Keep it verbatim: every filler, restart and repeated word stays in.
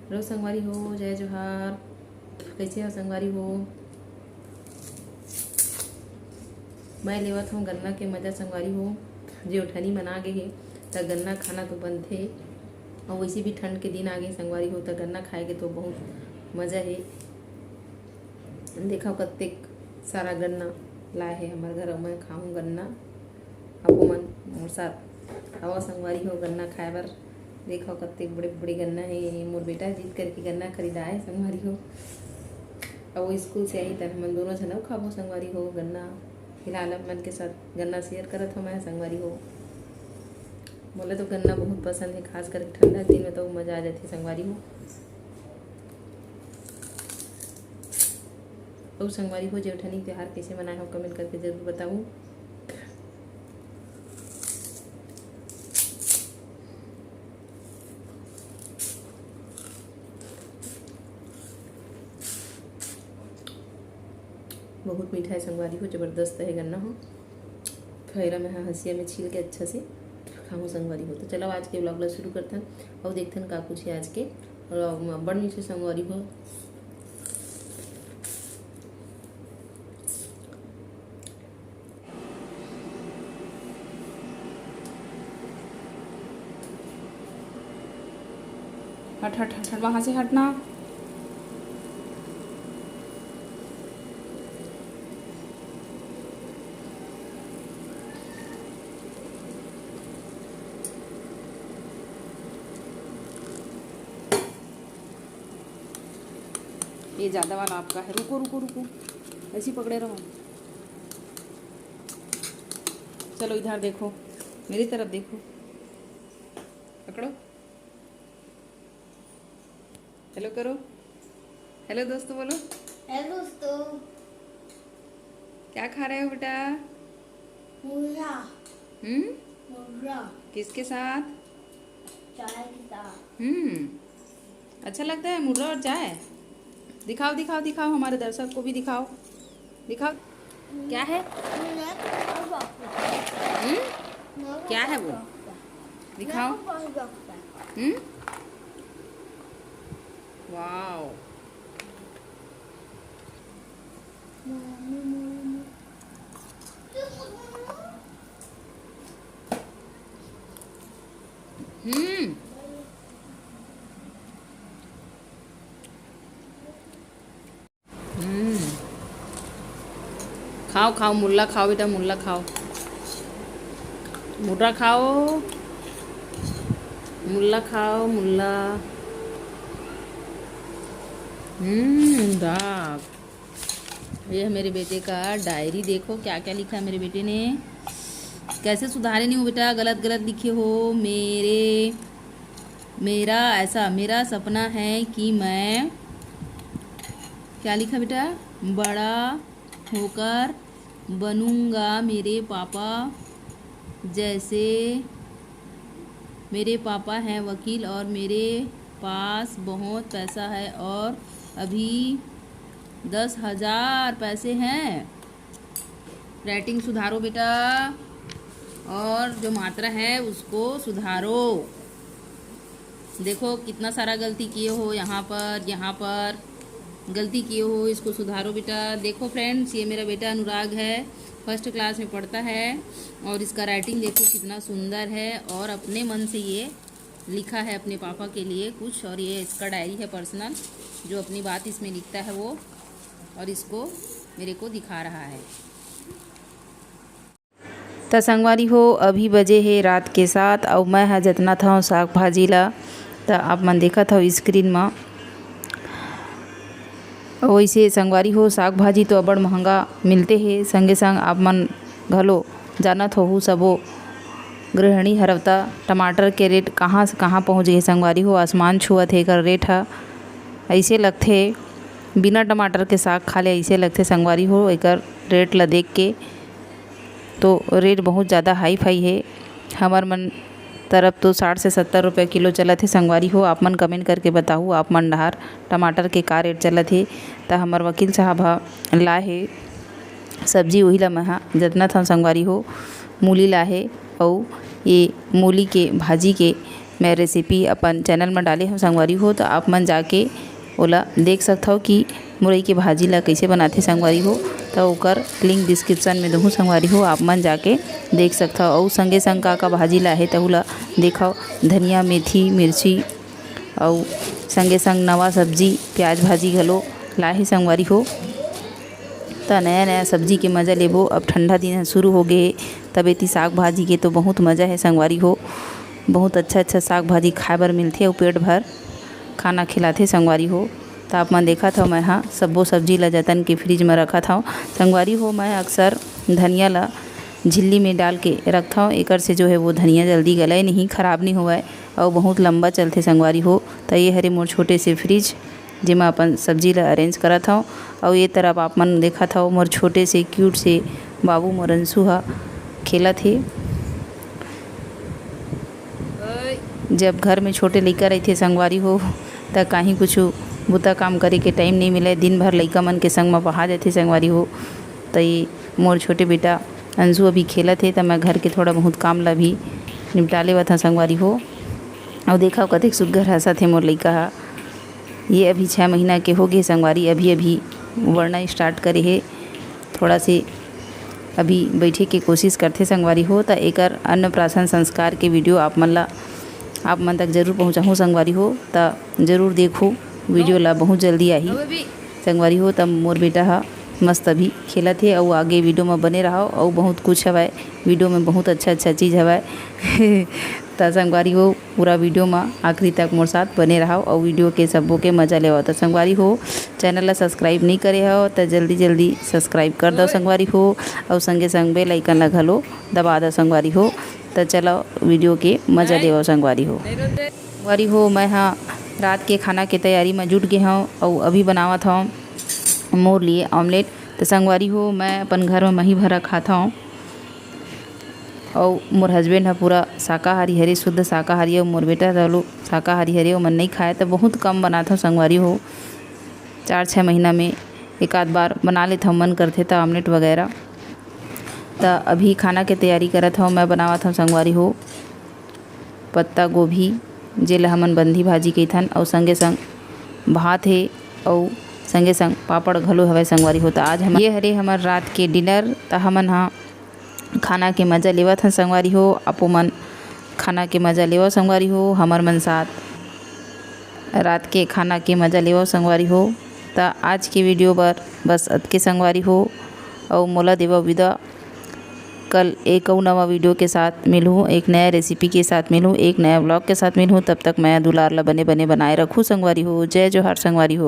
Hello संगवारी हो, जय जोहार। कैसे हो संगवारी हो? मैं लेवत हूँ गन्ना के मजा संगवारी हो। जेठनी मन आ गे हे, त गन्ना खाना तो बनथे। अउ वैसे भी ठंड के दिन आ गे संगवारी हो, त गन्ना खाए के तो बहुत मजा हे। देखो कतेक सारा गन्ना लाए हे हमर घर, मैं खाहूँ गन्ना। आपो मन मोर साथ आवा संगवारी हो गन्ना खाए बर। देखो कतेक बड़े बड़े गन्ना हे, मोर बेटा जीत करके गन्ना खरीदा है संगवारी हो। अब वो स्कूल से आई त हमन दोनों झन अउ खाबो संगवारी हो गन्ना। फिलहाल आप मन के साथ गन्ना शेयर करत हूँ मैं संगवारी हो। मोला तो गन्ना बहुत पसंद है, खास करके ठंडा के दिन में तो मजा आ जाथे संगवारी हो। अउ संगवारी हो, जेठनी त्योहार कैसे मनाए हो, कमेंट करके जरूर बताऊँ। बहुत मीठा है संगवारी हो, जबरदस्त है गन्ना हो। खैरा में हाँ हंसिया में छील के अच्छा से खाऊँ संगवारी हो। तो चलो आज के व्लॉग ला शुरू करथन और देखथन का कुछ है आज के व्लॉग में। बड़ मीठे संगवारी हो। हट, हट, हट, हट, वहाँ से हटना। ये ज़्यादा वाला आपका है। रुको, रुको, रुको, ऐसे ही पकड़े रहो। चलो, इधर देखो, मेरी तरफ देखो, पकड़ो। हेलो करो, हेलो दोस्तों बोलो। हेलो दोस्तों। क्या खा रहे हो बेटा? मुर्रा। हम्म? मुर्रा। किसके साथ? चाय के साथ। हम्म, अच्छा लगता है मुर्रा और चाय? दिखाओ, दिखाओ, दिखाओ, हमारे दर्शक को भी दिखाओ, दिखाओ। क्या है? मुर्रा और बापू। हम्म? मुर्रा क्या है वो? और बापू। दिखाओ। मुर्रा और बापू। हम्म? वाओ। हम्म। हम्म। खाओ, खाओ, मुल्ला खाओ बेटा, मुल्ला खाओ, मुर्रा खाओ, मुल्ला खाओ, मुल्ला। हम्म, दाग। ये है मेरे बेटे का डायरी। देखो क्या क्या लिखा है मेरे बेटे ने। कैसे सुधारे नहीं हो बेटा, गलत गलत लिखे हो। मेरे, मेरा ऐसा, मेरा सपना है कि मैं, क्या लिखा बेटा, बड़ा होकर बनूंगा मेरे पापा जैसे। मेरे पापा हैं वकील और मेरे पास बहुत पैसा है और अभी दस हज़ार पैसे हैं। राइटिंग सुधारो बेटा, और जो मात्रा है उसको सुधारो। देखो कितना सारा गलती किए हो, यहाँ पर, यहाँ पर गलती किए हो, इसको सुधारो बेटा। देखो फ्रेंड्स, ये मेरा बेटा अनुराग है, फर्स्ट क्लास में पढ़ता है और इसका राइटिंग देखो कितना सुंदर है और अपने मन से ये लिखा है अपने पापा के लिए कुछ। और ये इसका डायरी है पर्सनल, जो अपनी बात इसमें लिखता है वो, और इसको मेरे को दिखा रहा है। त संगवारी हो, अभी बजे हे रात के सात, अउ मैं ह जतनत हव साग भाजी ला। त आप मन देखत हव स्क्रीन म। वइसे संगवारी हो, साग भाजी तो अब्बड़ महंगा मिलते हे, संगे संग आप मन घलो जानत होहू सबो गृहिणी हरव त टमाटर के रेट कहाँ से कहाँ पहुँच गे संगवारी हो, आसमान छुअत हे एकर रेट ह। अइसे लगथे बिना टमाटर के साग खा ले, अइसे लगथे संगवारी हो एकर रेट ल देख के। तो रेट बहुत ज़्यादा हाई फाई हे। हमर मन तरफ तो साठ से सत्तर रुपये किलो चलत हे संगवारी हो। आप मन कमेंट करके बताहू, आप मन डहार टमाटर के का रेट चलत हे। त हमर वकील साहब ह लाए हे सब्जी, उही ला मैं ह जतनत हव संगवारी हो। मूली लाए हे, अउ ये मूली के भाजी के मैं रेसिपी अपन चैनल म डाले हव संगवारी हो, त आप मन जाके ओला देख सकथव कि मुरई के भाजी ला कइसे बनाथे संगवारी हो। त ओकर लिंक डिस्क्रिप्शन में दूहूँ संगवारी हो, आप मन जाके देख सकथव। अउ संगे संग का का भाजी ला हे, तहू ला देखव, धनिया, मेथी, मिर्ची, अउ संगे संग नवा सब्जी, प्याज भाजी घलो लाहे संगवारी हो। त नया नया सब्जी के मजा लेबो। अब ठंडा दिन ह शुरू हो गे हे, तब एती साग भाजी के तो बहुत मजा हे संगवारी हो। बहुत अच्छा अच्छा साग भाजी खाए बर मिलथे अउ पेट भर खाना खिलाथे संगवारी हो। त आप मन देखत हव, मैं ह सब्बो सब्जी ल जतन के फ्रिज म रखत हव संगवारी हो। मैं अक्सर धनिया ल झिल्ली में डाल के रखथव, एकर से जो है वो धनिया जल्दी गलय नहीं, खराब नहीं होवय अउ बहुत लंबा चलथे संगवारी हो। त ये हरे मोर छोटे से फ्रिज, जेमा अपन सब्जी ल अरेंज करत हव। अउ ये तरफ आप मन देखत हव, मोर छोटे से क्यूट से बाबू मोर अंशु ह खेलत हे। जब घर में छोटे लइका रहिथे संगवारी हो, त काहीं कुछु बुता काम करे के टाइम नइ मिलय, दिन भर लइका मन के संग म बहा जाथे संगवारी हो। त ये मोर छोटे बेटा अंशु अभी खेलत हे, त मैं घर के थोड़ा बहुत काम ल भी निपटा लेवत हव संगवारी हो। अउ देखव कतेक सुग्घर हंसत हे मोर लइका ह। ये अभी छः महीना के हो गे संगवारी, अभी अभी वड़ना स्टार्ट करे हे। थोड़ा से अभी बैठे के कोशिश करथे संगवारी हो। त एकर अन्नप्राशन संस्कार के वीडियो आप मन ला, आप मन तक जरूर पहुँचाहूँ संगवारी हो। त जरूर देखू वीडियो ला, बहुत जल्दी आही संगवारी हो। त मोर बेटा ह मस्त अभी खेलत हे अउ आगे वीडियो म बने रहव अउ बहुत कुछ हवय वीडियो में, बहुत अच्छा अच्छा चीज़ हवय। त संगवारी हो, पूरा वीडियो म आखिरी तक मोर साथ बने रहव अउ वीडियो के सब्बो के मजा लेवव। त संगवारी हो, चैनल ला सब्सक्राइब नइ करे हव त जल्दी जल्दी सब्सक्राइब कर दव संगवारी हो, अउ संगे संग बेल आइकन ला घलो दबा दव संगवारी हो। त चलव वीडियो के मजा लेवव संगवारी हो। संगवारी हो, मैं ह रात के खाना के तैयारी म जुट गे हव अउ अभी बनावत हव मोर लिए ऑमलेट। त संगवारी हो, मैं अपन घर म मही भरा खात हव। अउ मोर हस्बैंड ह पूरा शाकाहारी हरे, शुद्ध शाकाहारी, अउ मोर बेटा घलो शाकाहारी हरे, ओमन नइ खाय, त बहुत कम बनाथव संगवारी हो। चार छः महीना में एक आध बार बना लेथव, मन करथे त ऑमलेट वगैरह। त अभी खाना के तैयारी करत हव, मैं बनावत हव संगवारी हो पत्ता गोभी, जेला हमन बंधी भाजी कहिथन, अउ संगे संग भात हे, अउ संगे संग पापड़ घलो हवय संगवारी हो। त आज हम ये हरे हमर रात के डिनर। त हमन ह खाना के मजा लेवत हन संगवारी हो, आपो मन खाना के मजा लेवव संगवारी हो, हमर मन साथ रात के खाना के मजा लेवव संगवारी हो। त आज के वीडियो बर बस अतके संगवारी हो, अउ मोला देवव विदा। कल एक अउ नवा वीडियो के साथ मिलहूँ, एक नया रेसिपी के साथ मिलहूँ, एक नया व्लॉग के साथ मिलहूँ। तब तक मया दुलार ला बने बने बनाए रखू संगवारी हो। जय जोहार संगवारी हो।